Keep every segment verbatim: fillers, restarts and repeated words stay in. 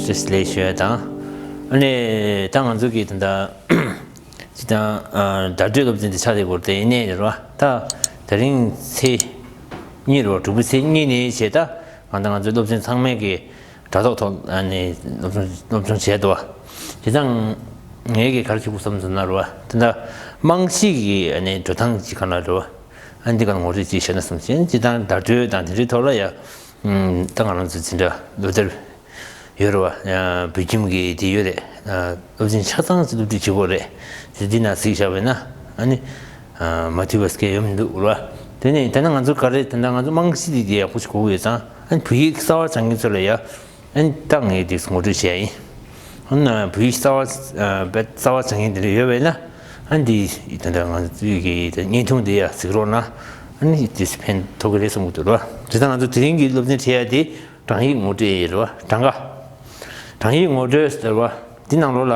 ཅེས་ལས་ཞུ་ཡ་དང་། ཨ་ནི་ད་ང་ཚོ་གི་ད་ལྟ་ཅི་དང་བརྡ་སྤྲོད་སློབ་ཚན་དེ་ཆགས་བསྡད་ཡོད་རེད་དེ། ཡིན་ནའི་རེད་བ། ད་དེ་རིང་ཚེས་གཉིས་རེད་བ། དྲུག་པའི་ཚེས་གཉིས་ནས་བྱས། ད་གང་ལྟར་ང་ཚོའི་སློབ་ཚན་ཚང་མས་ཀྱི་དྲ་ཐོག་ཐོག་ཨ་ནི་སློབ་སྦྱོང་སློབ་སྦྱོང་བྱས་འདུག་བ། དེ་དང་ངས་ཀྱི་ག་རེ་བྱེད་དགོས་བསམ་སོང་ན་རེད་བ། ད་ལྟ་རྨང་གཞི་གི་ཨ་ནི་འགྲོ་སྟངས་ཀྱི་སྒང་ལ་རེད་བ། ཨ་འདི་ག་ལ་ངོ་སྤྲོད་ཅིག་བྱས་ན་བསམ་བྱས། སྤྱིར་བཏང་བརྡ་སྤྲོད་དང་དེ་འདྲའི་ཐོག་ལ་ཡ། ཨམ། ད་ང་རང་ཚོ་འཛིན་གྲྭ་སློབ་དེབ་ཡོད་རེད་བ། ཨ་བོད་ཁྱིམ་གྱི་དེ་ཡོད་རེད། ཨ་སློབ་ཚན་ཆ་ཚང་སློབ་ཁྲིད་བྱེད་དགོས་རེད། དེ་འདི་ན་གཟིགས་བཞག་པས་ན་ཨ་ནི་ཨ་མ་འཐུས་པ་སྐད་ཡོང་མི་འདུག་རེད་བ། དེ་ནས་ད་ནི་ང་ཚོ་ག་རེ་ད་ལྟ་ང་ཚོ་རྨང་གཞི་དེ་དེ་ཡག་པོ་ཞིག་དགོས་ཀྱི་ཡོད་ཙང་། ཨ་ནི་བོད་ཡིག་གསར་བ་སྦྱང་མཁན་ཚོ་ལ་ཡ། ཨ་ནི་ད་ངས་དེ་ངོ་སྤྲོད་བྱས་ཡིན། ཨ་ནི་བོད་ཡིག་གསར་བ་ཨ་རྦད་གསར་བ་སྦྱང་མཁན་དེ་འདྲ་ཡོད་པས་ན། ཨ་ནི་དེ་ད་ལྟ་ང་ཚོའི་གི་ད་བརྙན་ཐུང་དེ་ཡ་གཟིགས་རོགས་གནང་། ཨ་ནི་དེ་ཕན་ཐོགས་ཀྱི་རེད་བསམ་གྱི་འདུག་ར། དེ་ད་ང་ཚོ་དེ་རིང་གི་སློབ་ཚན་ཁྲིད་ཡ་དེ་གྲངས་ཡིག་ངོ་སྤྲོད་ཡིན་ར། གྲངས་ཀ་གྲངས་ཡིག་ངོ་སྤྲོད་ཟེར་བ་འདི་ནང་ལོགས་ལ།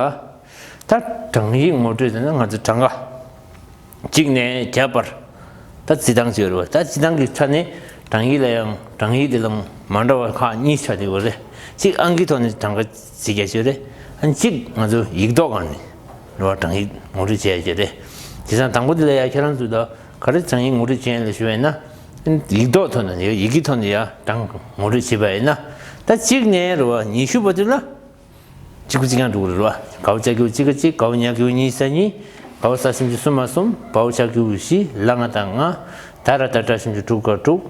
ད་གྲངས་ཡིག་ངོ་སྤྲོད་ཟེར་ན་ང་ཚོ་གྲངས་ཀ་གཅིག་ནས་བརྒྱ་བར་ད་རྩིས་སྟངས་ཅིག་ཡོད་རེད་བ། ད་རྩིས་སྟངས་ཀྱི་ཆ་ནས་གྲངས་ཡིག་ལ་ཡང་གྲངས་ཡིག་དེ་ལ་མ་འདྲ་བ་ཁག་གཉིས་ཆགས་བསྡད་ཡོད་རེད། གཅིག་ཨང་ཀིའི་ཐོག་ནས་གྲངས་ཀ་རྩིས་རྒྱག་ཡ་ཅིག་ཡོད་རེད། ཨ་ནི་གཅིག་ང་ཚོ་ཡིག་ཐོག་སྒང་ནས་རེད་བ། གྲངས་ཡིག་ངོ་སྤྲོད་བྱེད་ཡ་ཅིག་རེད། བྱས་ཙང་དང་པོ་དེ་ལ་ཡ་ཁྱེད་རང་ཚོས་ད་ག་རེ་གྲངས་ཡིག་ངོ་སྤྲོད་བྱེད་ཡ་ལ་ཞུ་བ་ཡིན་ན། ཡིག་ཐོག་ཐོག་ནས་ཡིག་གི་ཐོག་ནས་ཡ་གྲངས་ངོ་སྤྲོད་བྱེད་པ་ཡིན་ན། ད་གཅིག་ནས་རེད་བ་ཉི་ཤུ་བར་དུ་ལ། གཅིག་པུ་གཅིག་རྐྱང་འགྲོ་གི་རེད་བ། གའོ་ཅ་གི་གུ་གཅིག་ག་གཅིག་གའོ་ཉ་གི་གུ་གཉིས་ས་གཉིས། བའོ་ས་ཞབས་ཀྱུ་གསུམ་མ་གསུམ། བའོ་ཅ་གི་གུ་བཞི། ལ་ང་བཏགས་ལྔ། ད་ར་བཏགས་དྲ་ཞབས་ཀྱུ་དྲུག་ག་དྲུག།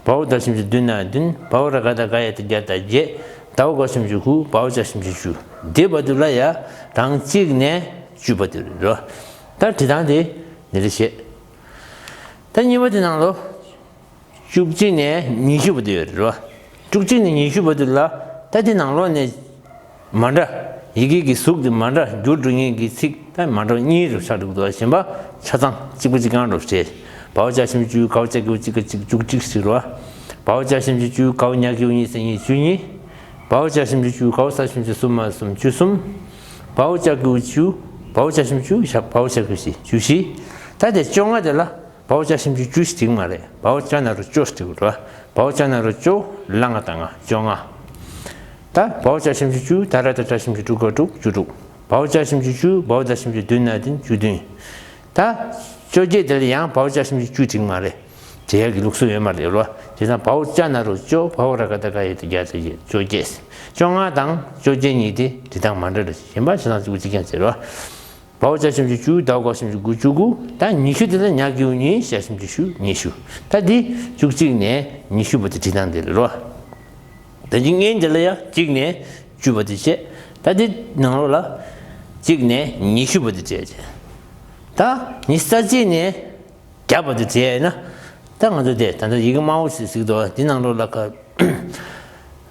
བའོ་ད་ཞབས་ཀྱུ་བདུན་ན་བདུན། བའོ་ར་ག་བཏགས་ག་ཡ་བཏགས་བརྒྱ་ད་བརྒྱད། ད་འོ་ག་ཞབས་ཀྱུ་དགུ། བའོ་ཅ་ཞབས་ཀྱུ་བཅུ། འདི་བར་དུ་ལ་ཡ་གྲངས་གཅིག་ནས་བཅུ་བར་དུ་རེད་བ། ད་བྲིས་སྟངས་དེ་འདི་འདྲ་བྱེད། ད་གཉིས་པ་དེ་ནང་ལོགས། བཅུ་གཅིག་ནས་ཉི་ཤུ་བར་དུ་ཡོད་རེད་བ། བཅུ་གཅིག་ནས་ཉི་ཤུ་བར་དུ་ལ། ད་དེ་ནང་ལོགས་ནས་མ་འདྲ། ཡི་གེ་གི་གཟུགས་དེ་མ་འདྲ་འགྱུར་འགྲོ་མཁན་གྱི་ཚིག་ད་མ་འདྲ་གཉིས་རུ་ཆགས་འདུག་འདུག་གཞན་པ་ཆ་ཚང་གཅིག་པ་གཅིག་རྐྱང་རུ་བྱས། བའོ་ཅ་ཞབས་ཀྱུ་གཅིག་གའོ་ཅ་གི་གུ་གཅིག་ག་གཅིག་བཅུ་གཅིག་ཟེར་བ། བའོ་ཅ་ཞབས་ཀྱུ་གཅིག་གའོ་ཉ་གི་གུ་གཉིས་ས་གཉིས་བཅུ་གཉིས། བའོ་ཅ་ཞབས་ཀྱུ་གཅིག་གའོ་ས་ཞབས་ཀྱུ་གསུམ་མ་གསུམ་བཅུ་གསུམ། བའོ་ཅ་གི་གུ་བཅུ། བའོ་ཅ་ཞབས་ཀྱུ་བཅུ་བའོ་ཅ་གི་གུ་བཞི་བཅུ་བཞི། ད་དེ་བཅོ་ལྔ་དེ་ལ། བའོ་ཅ་ཞབས་ཀྱུ་བཅུ་ཞེས་བྲིས་མ་རེད། བའོ་ཅ་ན་རོ་ཅོ་ཞེས་བྲིས་དགོས་རེད་བ། བའོ་ཅ་ན་རོ་ཅོ། ལ་ང་བཏགས་ལྔ། བཅོ་ལྔ། ད་བའོ་ཅ་ཞབས་ཀྱུ་བཅུ། ད་ར་བཏགས་དྲ་ཞབས་ཀྱུ་དྲུག་ག་དྲུག་བཅུ་དྲུག། བའོ་ཅ་ཞབས་ཀྱུ་བཅུ། བའོ་ད་ཞབས་ཀྱུ་བདུན་ན་བདུན་བཅུ་བདུན། ད་བཅོ་བརྒྱད་དེ་ལ་ཡང་བའོ་ཅ་ཞབས་ཀྱུ་བཅུ་བྲིས་མ་རེད། བྲིས་ཡག་གི་ལུགས་སྲོལ་ཡོད་མ་རེད་རེད་བ། དེ་དང་བའོ་ཅ་ན་རོ་ཅོ། བའོ་ར་ག་བཏགས་ག་ཡ་བཏགས་གྱ་ད་བརྒྱད། བཅོ་བརྒྱད། བཅོ་ལྔ་དང་བཅོ་བརྒྱད་གཉིས་དེ་བྲིས་སྟངས་མ་འདྲ་རེད། གཞན་པ་ཆ་ཚང་གཅིག་པ་གཅིག་རྐྱང་བྱེད་རེད་བ། བའོ་ཅ་ཞབས་ཀྱུ་བཅུ། ད་འོ་ག་ཞབས་ཀྱུ་དགུ་བཅུ་དགུ། ད་ཉི་ཤུ་དེ་ལ་ཉ་གི་གུ་ཉི། ཤ་ཞབས་ཀྱུ་ཤུ། ཉི་ཤུ། ད་འདི་བཅུ་གཅིག་ནས་ཉི་ཤུ་བར་དུ་བྲིས་སྟངས་དེ་རེད་རོ། ད་འདི་སྔོན་དེ་ལ་ཡ་གཅིག་ནས་བཅུ་བར་དུ་བྱས། ད་འདི་ནང་ལོགས་ལ་གཅིག་ནས་ཉི་ཤུ་བར་དུ་བྱས་བྱས། ད་ཉི་ཤུ་རྩ་གཅིག་ནས་བརྒྱ་བར་དུ་བྱས་ཡིན་ན། ད་ང་ཚོ་དེ་ད་ལྟ་ཡི་གེ་དམར་པོ་ཞིག་གཟིགས་འདུག་འདི་ནང་ལོགས་ལ་ཀ་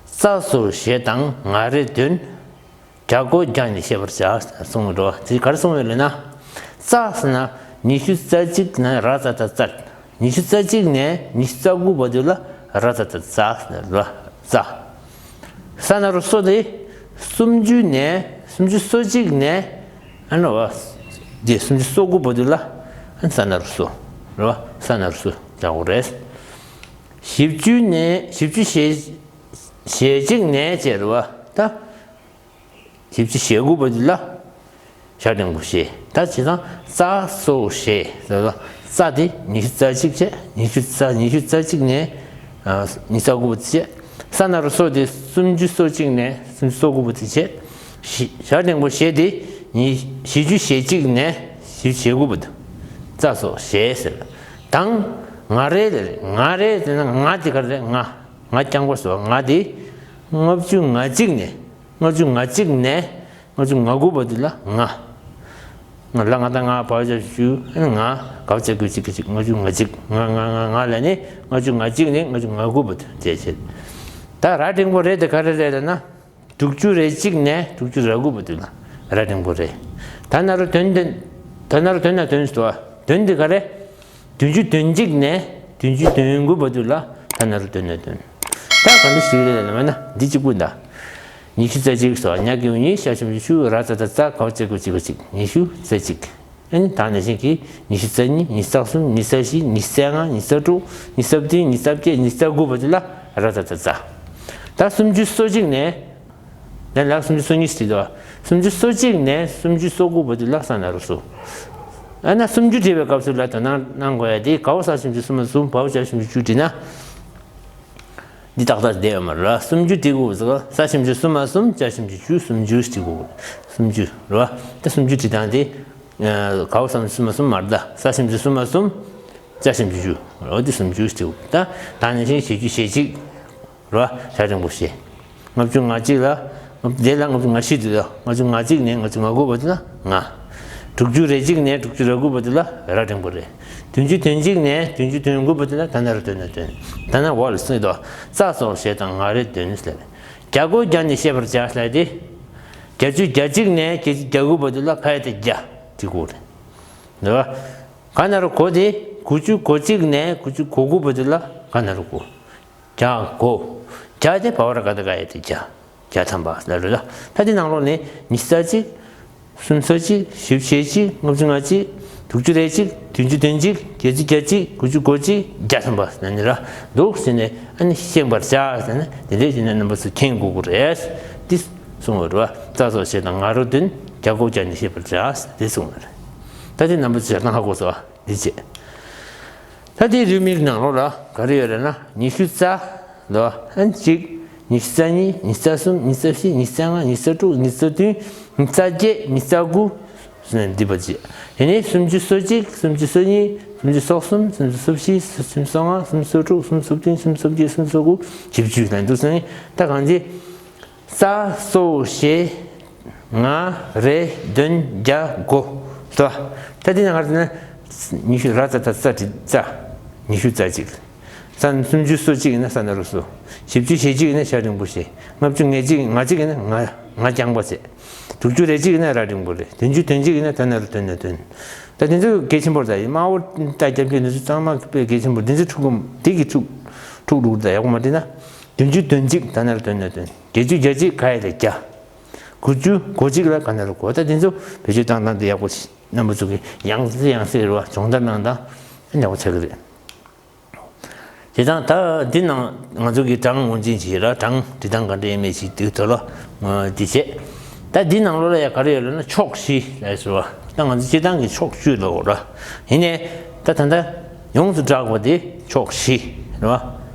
ཙ་སོ་ཞེས་དང་ང་རེ་དོན། བརྒྱ་སྒོ་བརྒྱ་ནི་ཤེས་པར་བྱ། གསུངས་འགྲོ། དེ་ག་རེ་གསུངས་ཡོད་ལབ་ན། རྩ་ཟེར་ན་ཉི་ཤུ་རྩ་གཅིག་ན་ར་ཙ་ད་རྩ། ཉི་ཤུ་རྩ་གཅིག་ནས་ཉི་ཤུ་རྩ་དགུ་བར་དུ་ལ་ར་ཙ་ད་རྩ་ཟེར་ལ་རྩ། ས་ན་རོ་སོ་དེ་སུམ་ཅུ་ནས་སུམ་ཅུ་སོ་གཅིག་ནས་ཨ་ནི་བ་དེ་སུམ་ཅུ་སོ་དགུ་བར་དུ་ལ་ཨ་ནི་ས་ན་རོ་སོ་རེད་བ། ས་ན་རོ་སོ་རྒྱག་དགོས་རེད། བཞི་བཅུ་ནས་བཞི་བཅུ་ཞེ་ཞེ་གཅིག་ནས་བྱས་རེད་བ་ད། བཞི་བཅུ་ཞེ་དགུ་བར་དུ་ལ། ཞྭ་འགྲེང་བུ་ཞེས། ད་བྱས་ཙང་རྩ་སོ་ཞེས་ཟེར་བ། རྩ་དེ་ཉི་ཤུ་རྩ་གཅིག་བྱས། ཉི་ཤུ་རྩ་ཉི་ཤུ་རྩ་གཅིག་ནས་ཨ་ཉི་ཤུ་རྩ་དགུ་བར་དུ་བྱས། ས་ན་རོ་སོ་དེ་སུམ་ཅུ་སོ་གཅིག་ནས་སུམ་ཅུ་སོ་དགུ་བར་དུ་བྱས། ཞྭ་ཞྭ་འགྲེང་བུ་ཞེས་དེ་ཉི་བཞི་བཅུ་ཞེ་གཅིག་ནས་བཞི་བཅུ་ཞེ་དགུ་བར་དུ། རྩ་སོ་ཞེས་ཟེར། དང་། ང་རེ་ལ་རེད། ང་རེ་ཟེར་ན་ང་དེ་ག་རེ་རེད། ང་ང་རྐྱང་པ་ཟེར་བ། ང་དེ་ལྔ་བཅུ་ང་གཅིག་ནས། ལྔ་བཅུ་ང་གཅིག་ནས་ལྔ་བཅུ་ང་དགུ་བར་དུ་ལ་ང་། ང་ལ་ང་དང་ང་བ་ཅ་ཞུ་ང་ག་བ་ཅ་གི་གུ་གཅིག་གི་གཅིག་ལྔ་བཅུ་ང་གཅིག་ང་ང་ང་ང་ལ་ནི་ལྔ་བཅུ་ང་གཅིག་ནས་ལྔ་བཅུ་ང་དགུ་བར་དུ་བྱས་བྱས། ད་ར་འགྲེང་བུ་རེ་དེ་ག་རེ་རེད་ལབ་ན། དྲུག་ཅུ་རེ་གཅིག་ནས་དྲུག་ཅུ་རེ་དགུ་བར་དུ་ལ་ར་འགྲེང་བུ་རེ། ད་ན་རོ་དོན་དེ། ད་ན་རོ་དོན་ན་དོན་ཟེར་བ། དོན་དེ་ག་རེ། བདུན་ཅུ་དོན་གཅིག་ནས་བདུན་ཅུ་དོན་དགུ་བར་དུ་ལ་ད་ན་རོ་དོན་ན་དོན། ད་ག་འདི་ཞིག་རེད་ལབ་ན་འདི་གཅིག་པུ་འདའ། ཉི་ཤུ་རྩ་གཅིག་སོ་ཉ་གི་གུ་ཉི་ཤ་ཞབས་ཀྱུ་ཤུ་ར་ཙ་ད་རྩ་ག་བ་ཅ་གི་གུ་གཅིག་ག་གཅིག་ཉི་ཤུ་རྩ་གཅིག་ཨ་ནི་ད་ནང་བཞིན་གྱི་ཉི་ཤུ་རྩ་གཉིས་ཉི་ཤུ་རྩ་གསུམ་ཉི་ཤུ་རྩ་བཞི་ཉི་ཤུ་རྩ་ལྔ་ཉི་ཤུ་རྩ་དྲུག་ཉི་ཤུ་རྩ་བདུན་ཉི་ཤུ་རྩ་བརྒྱད་ཉི་ཤུ་རྩ་དགུ་བར་དུ་ལ་ར་ཙ་ད་རྩ། ད་སུམ་ཅུ་སོ་གཅིག་ནས། ལན་ལ་སུམ་ཅུ་སོ་གཉིས་ཤིག་བྲིས་འདུག་སུམ་ཅུ་སོ་གཅིག་ནས་སུམ་ཅུ་སོ་དགུ་བར་དུ་ལ་ས་ན་རོ་སུ། ཨ་ན་སུམ་ཅུ་བྲིས་པའི་སྐབས་སུ་ལ་དོ་སྣང་གནང་དགོས་ཡ་དེ་གའོ་ས་སུམ་ཅུ་སོ་མ་སུམ་བའོ་ཅ་སུམ་ཅུ་བཅུ་བྲིས་ན། འདི་ཏག་ཏག་བསྡད་ཡོད་མ་རེད། སུམ་ཅུ་བྲིས་དགོས་ཟེར་ས་སུམ་ཅུ་སོ་མ་སུམ་ཅ་སུམ་ཅུ་བཅུ་སུམ་ཅུ་བྲིས་དགོས། སུམ་ཅུ་རེད་བ། ད་སུམ་ཅུ་བྲིས་སྟངས་དེ། གའོ་ས་སུམ་ཅུ་སོ་མ་སུམ་མ་རེད་ད། ས་སུམ་ཅུ་སོ་མ་སུམ་ཅ་སུམ་ཅུ་བཅུ་རེད་བ། དེ་སུམ་ཅུ་བྲིས་དགོས། ད་ད་ནང་བཞིན་བཞི་བཅུ་ཞེ་གཅིག་རེད་བ། ཞ་འགྲེང་བུ་ཞེ། ལྔ་བཅུ་ང་གཅིག་ལ། ལྔ་བཅུ་དེ་ལ་ལྔ་བཅུ་ང་བཞི་དུ་ལ། ལྔ་བཅུ་ང་གཅིག་ནས་ལྔ་བཅུ་ང་དགུ་བར་དུ་ལ་ང་། དྲུག་ཅུ་རེ་གཅིག་ནས་དྲུག་ཅུ་རེ་དགུ་བར་དུ་ལ་ར་འགྲེང་བུ་རེ། བདུན་ཅུ་དོན་གཅིག་ནས་བདུན་ཅུ་དོན་དགུ་བར་དུ་ལ་ད་ན་རོ་དོན་ན་དོན། ད་ན་བ་ལ་སུ་དོ། ཙ་སོགས་ཞེས་དང་ང་རེ་དོན་ལས། བརྒྱ་གོ་བརྒྱ་ནི་ཤེས་པར་བྱ་ལས་ཏེ། བརྒྱད་ཅུ་གྱ་གཅིག་ནས་བརྒྱད་ཅུ་གྱ་དགུ་བར་དུ་ལ་ག་ཡ་དེ་བརྒྱ་དེ་གོ་རེ། འདུག་བ། ག་ན་རོ་གོ་དེ་དགུ་བཅུ་གོ་གཅིག་ནས་དགུ་བཅུ་གོ་དགུ་བར་དུ་ལ་ག་ན་རོ་གོ། བརྒྱ་གོ། བརྒྱ་དེ་བ་བ་ར་ག་ད་ག་ཡ་དེ་བརྒྱ། བརྒྱ་ཐམ་པ་ལ་རེད་ལ། ད་དེ་ནང་ལོགས་ནས་ཉི་ཤུ་རྩ་གཅིག་སུམ་ཅུ་སོ་གཅིག་བཞི་བཅུ་ཞེ་གཅིག་ལྔ་བཅུ་ང་གཅིག་དྲུག་ཅུ་རེ་གཅིག་བདུན་ཅུ་དོན་གཅིག་བརྒྱད་ཅུ་གྱ་གཅིག་དགུ་བཅུ་གོ་གཅིག་བརྒྱ་ཐམ་པ་ན་ནི་ར་འདུག་ཟེར་ནས་ཨ་ནི་ཤེས་པར་བྱ་ཟེར་ནས་དེ་འདྲའི་བྱས་ནས་རྣམ་པ་ཚོ་མཁྱེན་དགོས་ཀྱི་རེད། འདི་གསུངས་པ་རེད་བ། ཙ་སོགས་ཞེས་དང་ང་རོ་དོན། བརྒྱ་གོ་བརྒྱ་ནི་ཤེས་པར་བྱ་ཟེར་འདི་གསུངས་པ་རེད། ད་དེ་རྣམ་པ་ཚོས་ཧ་གོ་སོང་བ། འདི་བྱས། ད་དེའི་རེའུ་མིག་ནང་ལོགས་ལ་ག་རེ་ཡོད་རེད་ན། ཉི་ཤུ་རྩ་ལ་ཨན་གཅིག་ཉི་ཤུ་རྩ་གཉིས། ཉི་ཤུ་རྩ་གསུམ། ཉི་ཤུ་རྩ་བཞི། ཉི་ཤུ་རྩ་ལྔ། ཉི་ཤུ་རྩ་དྲུག་ཉི་ཤུ་རྩ་བདུན། ཉི་ཤུ་རྩ་བརྒྱད། ཉི་ཤུ་རྩ་དགུ་ཟེར་ནས་འདི་བར་བྱས། དེ་ནས་སུམ་ཅུ་སོ་གཅིག་སུམ་ཅུ་སོ་གཉིས། སུམ་ཅུ་སོ་གསུམ། སུམ་ཅུ་སོ་བཞི། སུམ་ཅུ་སོ་ལྔ། སུམ་ཅུ་སོ་དྲུག་སུམ་ཅུ་སོ་བདུན། སུམ་ཅུ་སོ་བརྒྱད། སུམ་ཅུ་སོ་དགུ། བཞི་བཅུ་ལ་འདུག་ཟེར་ནས་ད་གང་ཅི། ཙ་སོགས་ཞེས། ང་རེ་དོན་བརྒྱ་གོ། ལྟོས། ད་འདི་ནང་ག་རེ་ཟེར་ན། ཉི་ཤུ་ར་ཙ་ད་ཙ་དྲི་ཙ། ཉི་ཤུ་རྩ་གཅིག་ཙ་སུམ་ཅུ་སོ་གཅིག་ཡིན་ན་ས་ན་རོ་སོ། བཞི་བཅུ་ཞེ་གཅིག་ཡིན་ན་ཞ་འགྲེང་བུ་ཞེ། ལྔ་བཅུ་ང་གཅིག་ང་གཅིག་ཡིན་ན་ང་ང་རྐྱང་པ་བྱས། དྲུག་ཅུ་རེ་གཅིག་ཡིན་ན་ར་འགྲེང་བུ་རེ། བདུན་ཅུ་དོན་གཅིག་ཡིན་ན་ད་ན་རོ་དོན་ན་དོན། ད་འདི་ཚོ་གལ་ཆེན་པོ་རེད་ད། དམར་པོ་ད་རྒྱབ་ཀྱི་འདི་ཚོ་གཙང་མ་དཔེ་གལ་ཆེན་པོ། འདི་ཚོ་འཁྲུག་གམ་འདི་གི་འཁྲུག་འཁྲུག་འགྲོ་གི་རེད་ད། ཡག་པོ་མ་བྲིས་ན། བདུན་ཅུ་དོན་གཅིག་ད་ན་རོ་དོན་ན་དོན། བརྒྱད་ཅུ་གྱ་གཅིག་ག་ཡ་ལ་བརྒྱ། དགུ་བཅུ་གོ་གཅིག་ལ་ག་ན་རོ་གོ། ད་དེ་ཚོ་བེད་སྤྱོད་བཏང་སྟངས་དེ་ཡག་པོ་ཞིག་རྣམ་པ་ཚོ་གི་ཡང་སེ་ཡང་སེ་རེད་བ། སྦྱོང་བརྡར་གནང་སྟངས་ཡག་པོ་ཆགས་ཀྱི་རེད། དེ་དང་ད་འདི་ནང་ང་ཚོ་གི་གྲངས་ངོས་འཛིན་བྱེད་ར། གྲངས་འབྲི་སྟངས་ག་འདྲ་ཡིན་མིན་ཞིག་དུས་ཐོག་ལ་འདི་བྱེད། ད་འདི་ནང་ལོགས་ལ་ཡ་ག་རེ་ཡོད་ལབ་ན་ཕྱོགས་བཞི་ལབ་ཟེར་བ། ད་ང་ཚོ་སྤྱིར་བཏང་གི་ཕྱོགས་བཅུ་ལབ་ར། ཡིན་ནའི་ད་ད་ལྟ་ཡོངས་སུ་གྲགས་པ་དེ་ཕྱོགས་བཞི་རེད་བ།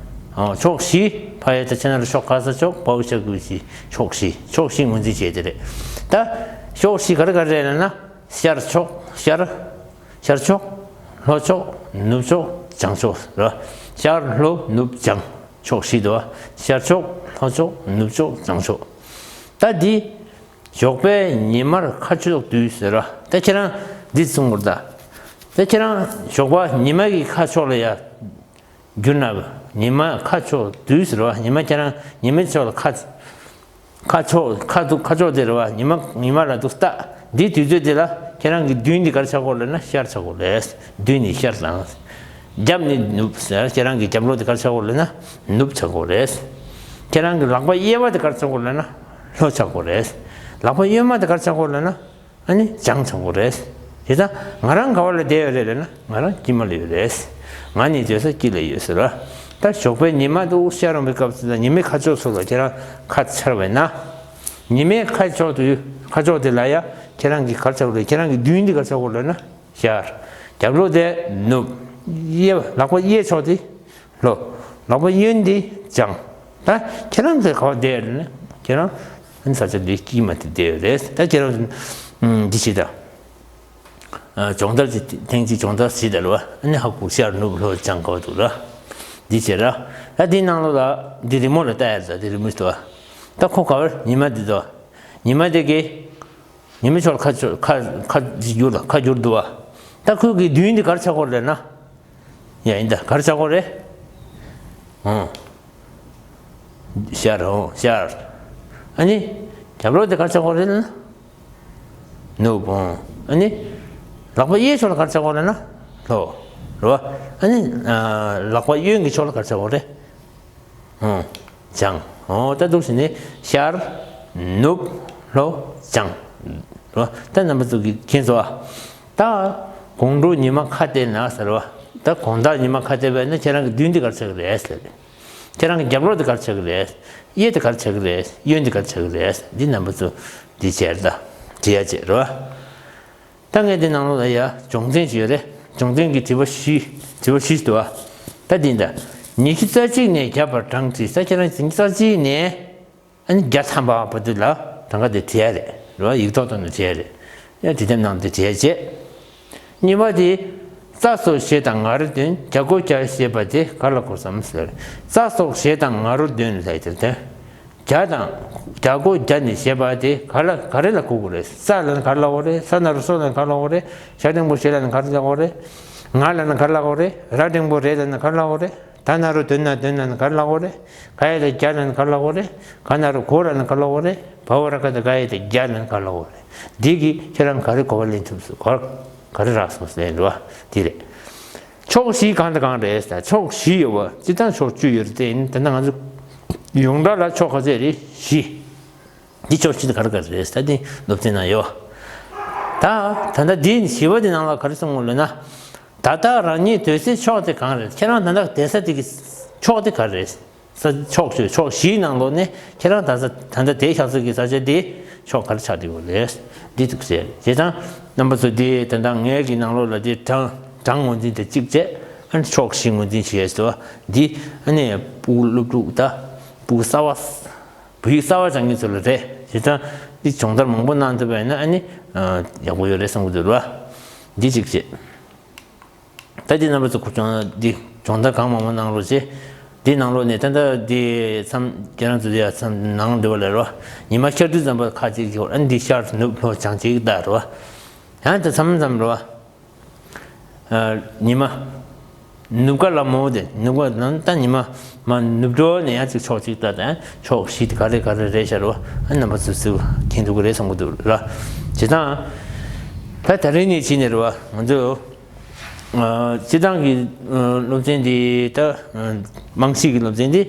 ཨོ་ཕྱོགས་བཞི་ཕ་ཡ་ད་ཆ་ན་ར་ཕྱོགས་ག་ས་ཕྱོགས་པའོ་ཤ་གུ་ཤི། ཕྱོགས་བཞི། ཕྱོགས་བཞི་ངོས་འཛིན་བྱས་དེ་རེད། ད་ཕྱོགས་བཞི་ག་རེ་ག་རེ་རེད་ལབ་ན། ཤར་ཕྱོགས་ཤར། ཤར་ཕྱོགས། ལྷོ་ཕྱོགས། ནུབ་ཕྱོགས། བྱང་ཕྱོགས་རེད་བ། ཤར་ལྷོ་ནུབ་བྱང་། ཕྱོགས་བཞི་འདུག་བ། ཤར་ཕྱོགས། ལྷོ་ཕྱོགས། ནུབ་ཕྱོགས། བྱང་ཕྱོགས། ད་འདི། ཞོགས་པའི་ཉི་མར་ཁ་ཕྱོགས་བསྡུས་ཟེར་བ། ད་ཁྱེད་རང་འདི་གསུང་དགོས་རེད་ད། ད་ཁྱེད་རང་ཞོགས་པ་ཉི་མ་གི་ཁ་ཕྱོགས་ལ་ཡ། བསྒྱུར་ན་ཉི་མ་ཁ་ཕྱོགས་བསྡུས་ཟེར་བ། ཉི་མ་ཁྱེད་རང་ཉི་མའི་ཕྱོགས་ལ་ཁ། ཁ་ཕྱོགས་ཁ་འདུག་ཁ་ཕྱོགས་དེ་རེད་བ། ཉི་མ་ཉི་མ་ལ་འདུག་ལྟ། འདི་དུས་ཚོད་དེ་ལ་ཁྱེད་རང་གི་མདུན་འདི་ག་རེ་ཆགས་ཀྱི་ཡོད་ལབ་ན་ཤར་ཆགས་ཀྱི་ཡོད་རེད། མདུན་ནི་ཤར་དང་། རྒྱབ་ནི་ནུབ་ཟེར། ཁྱེད་རང་གི་རྒྱབ་ལོགས་དེ་ག་རེ་ཆགས་ཀྱི་ཡོད་ལབ་ན་ནུབ་ཆགས་ཀྱི་ཡོད་རེད། ཁྱེད་རང་གི་ལག་པ་གཡས་པ་དེ་ག་རེ་ཆགས་ཀྱི་ཡོད་ལབ་ན་ལྷོ་ཆགས་ཀྱི་ཡོད་རེད། ལག་པ་གཡོན་མ་དེ་ག་རེ་ཆགས་ཀྱི་ཡོད་ལབ་ན། ཨ་ནི་བྱང་ཆགས་ཀྱི་ཡོད་རེད། དེ་ད་ང་རང་ག་བ་ལ་བསྡད་ཡོད་རེད་ལབ་ན་ང་རང་དཀྱིལ་མ་ལ་ཡོད་རེད། ང་ནི་བསྡད་ས་དཀྱིལ་ལ་ཡོད་ཟེར་བ། ད་ཞོགས་པའི་ཉི་མ་འདུག་ཤར་འོང་བའི་སྐབས་སུ་ད་ཉི་མའི་ཁ་ཕྱོགས་སུ་ལ་ཁྱེད་རང་ཁ་ཕྱར་བས་ན། ཉི་མའི་ཁ་ཕྱོགས་དུ་ཁ་ཕྱོགས་དེ་ལ་ཡ་ཁྱེད་རང་གི་ག་རེ་ཆགས་ཀྱི་ཡོད་རེད། ཁྱེད་རང་གི་མདུན་འདི་ག་རེ་ཆགས་ཀྱི་ཡོད་ལབ་ན་ཤར། རྒྱབ་ལོགས་དེ་ནུབ། གཡས་ལག་པ་གཡས་ཕྱོགས་དེ། ལྷོ། ལག་པ་གཡོན་འདི་བྱང་། ད་ཁྱེད་རང་གི་ག་བ་བསྡད་ཡོད་ན་ཁྱེད་རང་ཨ་ནི་ས་ཆ་འདི་དཀྱིལ་མ་དེ་བསྡད་ཡོད་རེད། ད་ཁྱེད་རང་ཨ་འདི་བྱེད་ད། ཨ་སྦྱོང་བརྡར་གྱི་ཐེངས་གཅིག་སྦྱོང་བརྡར་བྱེད་ད་ལ་བ། ཨ་ནི་ཧ་གོ། ཤར་ནུབ་ལྷོ་བྱང་ག་བ་འདུག་ལ། འདི་བྱེད་ར། ད་འདི་ནང་ལོགས་ལ་འདི་རི་མོ་ལ་ལྟ་ཡ་ད། འདི་རི་མོ་ཞིག་འདུག་བ། ད་ཁོ་ག་བར་ཉི་མ་འདི་འདུག་བ། ཉི་མ་དེ་གི་ཉི་མའི་ཕྱོགས་ལ་ཁ་ཕྱོགས་ཁ་ཁ་བསྒྱུར་ལ་ཁ་བསྒྱུར་འདུག་བ། ད་ཁོའི་གི་མདུན་འདི་ག་རེ་ཆགས་ཀྱི་ཡོད་རེད་ན། ཡ་ཡིན་ད། ག་རེ་ཆགས་ཀྱི་ཡོད་རེད། ཨོ། ཤར། ཨོ་ཤར། ཨ་ནི། རྒྱབ་ལོགས་དེ་ག་རེ་ཆགས་ཀྱི་ཡོད་རེད་ན། ནུབ། ཨོ། ཨ་ནི། ལག་པ་གཡས་ཕྱོགས་ལ་ག་རེ་ཆགས་ཀྱི་ཡོད་རེད་ན། ལྷོ། རེད་བ། ཨ་ནི། ཨ་ལག་པ་གཡོན་གྱི་ཕྱོགས་ལ་ག་རེ་ཆགས་ཀྱི་ཡོད་རེད། ཨོ། བྱང་། ཨོ་ད་འདུག་སེ་ནི་ཤར། ནུབ། ལྷོ། བྱང་། རེད་བ། ད་རྣམ་པ་ཚོ་གིས་མཁྱེན་སོང་ཨ། ད་དགོང་དྲོ་ཉི་མ་ཁ་བལྟས་ན་ཟེར་བ། ད་དགོང་དག་ཉི་མ་ཁ་བལྟས་པས་ན་ཁྱེད་རང་གི་མདུན་འདི་ག་རེ་ཆགས་ཀྱི་རེད་ཟེར། ཁྱེད་རང་གི་རྒྱབ་ལོགས་དེ་ག་རེ་ཆགས་ཀྱི་རེད། གཡས་དེ་ག་རེ་ཆགས་ཀྱི་རེད། གཡོན་དེ་ག་རེ་ཆགས་ཀྱི་རེད། འདི་རྣམ་པ་ཚོ་འདི་བྱས་ད་བྲིས་ཡ་བྱས་རེད་བ། ད་ངས་འདི་ནང་ལོགས་ལ་ཡ་སྦྱོང་ཚན་ཞིག་ཡོད་རེད། སྦྱོང་ཚན་གྱི་དྲི་བ་བཞི། དྲི་བ་བཞི་འདུག་བ། ད་འདི་འདྲ། ཉི་ཤུ་རྩ་གཅིག་ནས་བརྒྱ་བར་གྲངས་བྲིས། ད་ཁྱེད་རང་ཉི་ཤུ་རྩ་གཅིག་ནས་ཨ་ནི་བརྒྱ་ཐམ་པ་བར་དུ་ལ་གྲངས་ཀ་དེ་བྲིས་ཡ་རེད། རེད་བ། ཡིག་ཐོག་ཐོག་ནས་བྲིས་ཡ་རེད། ཡ་དེ་དེབ་ནང་དུ་བྲིས་ཡ་བྱས། གཉིས་པ་དེ། རྩ་སོགས་ཞེས་དང་ང་རོ་དོན། བརྒྱ་སྒོ་བརྒྱ་ཞེས་པ་དེ་ག་ལ་གོ་སམ་ཟེར། རྩ་སོགས་ཞེས་དང་ང་རོ་དོན་ལ་ཡིན་དེ། བརྒྱ་དང་། བརྒྱ་སྒོ་བརྒྱ་ནི་ཞེས་པ་དེ་ག་ལ་ག་རེ་ལ་གོ་དགོས་རེད། རྩ་ལ་ནི་ག་རེ་ལ་གོ་རེད། ས་ན་རོ་སོ་ལ་ནི་ག་རེ་ལ་གོ་རེད། ཞ་འགྲེང་བུ་ཞེས་ལ་ནི་ག་རེ་ལ་གོ་རེད། ང་ལ་ནི་ག་རེ་ལ་གོ་རེད། ར་འགྲེང་བུ་རེ་ལ་ནི་ག་རེ་ལ་གོ་རེད། ད་ན་རོ་དོན་ན་དོན་ན་ནི་ག་རེ་ལ་གོ་རེད། ག་ཡ་ད་བརྒྱ་ལ་ནི་ག་རེ་ལ་གོ་རེད། ག་ན་རོ་གོ་ལ་ནི་ག་རེ་ལ་གོ་རེད། བ་འོག་ར་ག་ད་ག་ཡ་ད་བརྒྱ་ལ་ནི་ག་རེ་ལ་གོ་རེད། འདི་གིས་ཁྱེད་རང་ག་རེ་གོ་བ་ལེན་ཐུབ་སོང་། ག་ག་རེ་རག་སོང་ཟེར་འགྲོ་བ་འདི་རེད། ཕྱོགས་བཞི་གང་དང་གང་རེད་ཟེར། ཕྱོགས་བཞི་ཡོད་པ་སྤྱིར་བཏང་ཕྱོགས་བཅུ་ཡོད་རེད་དེ། ཡིན་ད་ལྟ་ང་ཚོ་ཡོངས་གྲགས་ལ་ཕྱོགས་ག་ཚད་རེད། བཞི། འདི་ཕྱོགས་བཞི་དེ་ག་རེ་ག་རེ་རེད་ཟེར། ད་འདི་སློབ་ཚན་ནང་ཡོད། ད་ད་ལྟ་འདི་བཞི་པ་འདི་ནང་ལ་ག་རེ་གསུངས་ཡོད་ལབ་ན། ད་ལྟ་རང་ཉིད་སྡོད་སའི་ཕྱོགས་དེ་གང་རེད། ཁྱེད་རང་ད་ལྟ་བསྡད་ས་དེ་གི་ཕྱོགས་དེ་ག་རེ་རེད། ས་ཕྱོགས་བཅུ་ཕྱོགས་བཞིའི་ནང་ལོགས་ནས་ཁྱེད་རང་ད་ས་ད་ལྟ་བསྡད་བཞག་ས་གི་ས་ཆ་དེ་ཕྱོགས་ག་རེ་ཆགས་བསྡད་ཡོད་རེད། འདི་འདུག་ཟེར། བྱས་ཙང་རྣམ་པ་ཚོ་འདི་ད་ལྟ་ངའི་གི་ནང་ལོགས་ལ་འདི་གྲངས་གྲངས་ངོས་འཛིན་དེ་གཅིག་བྱས། ཨ་ནི་ཕྱོགས་བཞི་ངོས་འཛིན་བྱས་སོ། འདི་ཨ་ནི་ཕྲུ་གུ་སློབ་ཕྲུག་ད་ཕྲུ་གུ་གསར་བ་བོད་ཡིག་གསར་བ་སྦྱང་མཁན་ཚོ་ལ་རེད། བྱས་ཙང་འདི་སྦྱོང་བརྡར་མང་པོ་གནང་ཐུབ་པ་ཡིན་ན་ཨ་ནི་ཡག་པོ་ཡོད་རེད་བསམ་གྱི་འདུག་ར། འདི་གཅིག་བྱས། ད་འདི་རྣམ་པ་ཚོ་ཁུ་ཆུང་འདི་སྦྱོང་བརྡར་གང་མང་མང་གནང་རོགས་བྱེད། འདི་ནང་ལོགས་ནས་ད་ལྟ་འདི་མཚམས་ཁྱེད་རང་ཚོ་འདི་ཡ་མཚམས་ནང་འདི་བ་ལ་རོ། ཉི་མ་ཤར་དུས་ཙམ་པ་ཁ་ཅིག་གི་ཨ་འདི་ཤར་ནུབ་ལྷོ་བྱང་ཅིག་ད་རོ། ཡང་དེ་མཚམས་མཚམས་རོ། ཉི་མ་ནུབ་ཀ་ལ་མོ་དེ་ནུབ་ཀ་ལ་ད་ཉི་མ་མ་ནུབ་འགྲོ་ནས་ཡང་ཅིག་ཕྱོགས་གཅིག་ད་ད་ཕྱོགས་བཞི་དེ་ག་རེ་ག་རེ་རེད་ཤར་རོ། ཨ་རྣམ་པ་ཚོ་ཚོ་མཁྱེན་ཐུབ་ཀྱི་རེད་བསམ་གྱི་འདུག་ར། བྱེད་སྟངས་ད་ད་རིང་ནས་ཕྱིན་ནས་རོ། ང་ཚོ། སྤྱིར་བཏང་གི་སློབ་ཚན་འདི་ད་རྨང་གཞི་གི་སློབ་ཚན་འདི་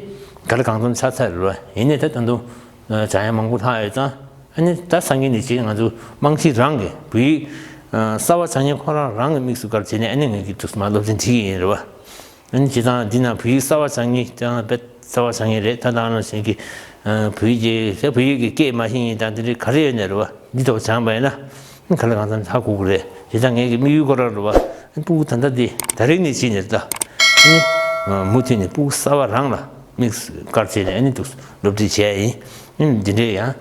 ག་ལ་གང་འཚམ་ཆགས་ཚར་རེད་བ། ཡིན་ནའི་ད་ད་དུང་སྦྱང་ཡ་མང་པོ་ལྷག་ཡོད་ཙང་། ཨ་ནི་ད་སང་ཉིན་ནས་བྱས་ང་ཚོ་རྨང་གཞི་རང་གི་བོད་ཡིག་གསར་བ་སྦྱང་མཁན་ཁོ་རང་རང་གི་དམིགས་སུ་བཀར་བྱས་ནས་ཨ་ནི་ངེད་ཀྱི་ཐུགས་སུ་མ་སློབ་ཚན་ཁྲིད་ཀྱི་ཡིན་རེད་བ། ཨ་ནི་བྱས་ཙང་འདི་ན་བོད་ཡིག་གསར་བ་སྦྱང་མཁན་ཀྱང་དཔེ་གསར་བ་སྦྱང་མཁན་རེད། ད་ལྟ་ང་རང་བཞིན་གྱི་བོད་ཡིག་གི་བོད་ཡིག་གི་སྐད་མ་ཤེས་མཁན་དང་དེ་འདྲའི་ག་རེ་ཡོད་ནའི་རེད་བ། འདི་ཐོག་སྦྱངས་པ་ཡིན་ན། ག་ལ་གང་འཚམ་ཧ་གོ་གི་རེད། དེ་ཙང་ངེད་ཀྱི་དམིགས་ཡུལ་ཁོ་རང་རེད་བ། ཕྲུ་གུ་ད་ལྟ་འདི་ད་རིང་ནས་ཕྱིན་ནས་ད། ཨ་ནི། མུ་མཐུད་ནས་ཕྲུ་གུ་གསར་བ་རང་ལ་དམིགས་སུ་བཀར་བྱས་ནས་ཨ་ནི་འདུག་སློབ་ཁྲིད་བྱས་ཡིན། ཨ་ནི་འདི་འདྲའི་ཡང་།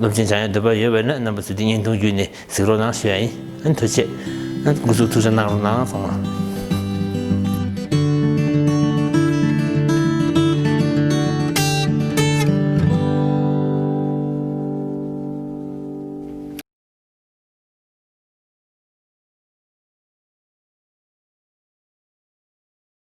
སློབ་ཚན་སྦྱང་ཡ་འདོད་པ་ཡོད་པ་ཡིན་ན་རྣམ་པ་ཚོས་འདི་བརྙན་ཐུང་བརྒྱུད་ནས་གཟིགས་རོགས་གནང་ཞུ་ཡ་ཡིན། ཨ་ནི་ཐུགས་རྗེ་ཆེ། ཨ་ནི་སྐུ་གཟུགས་ཐུགས་ཅག་གནང་རོགས་གནང་། ཚང་མ།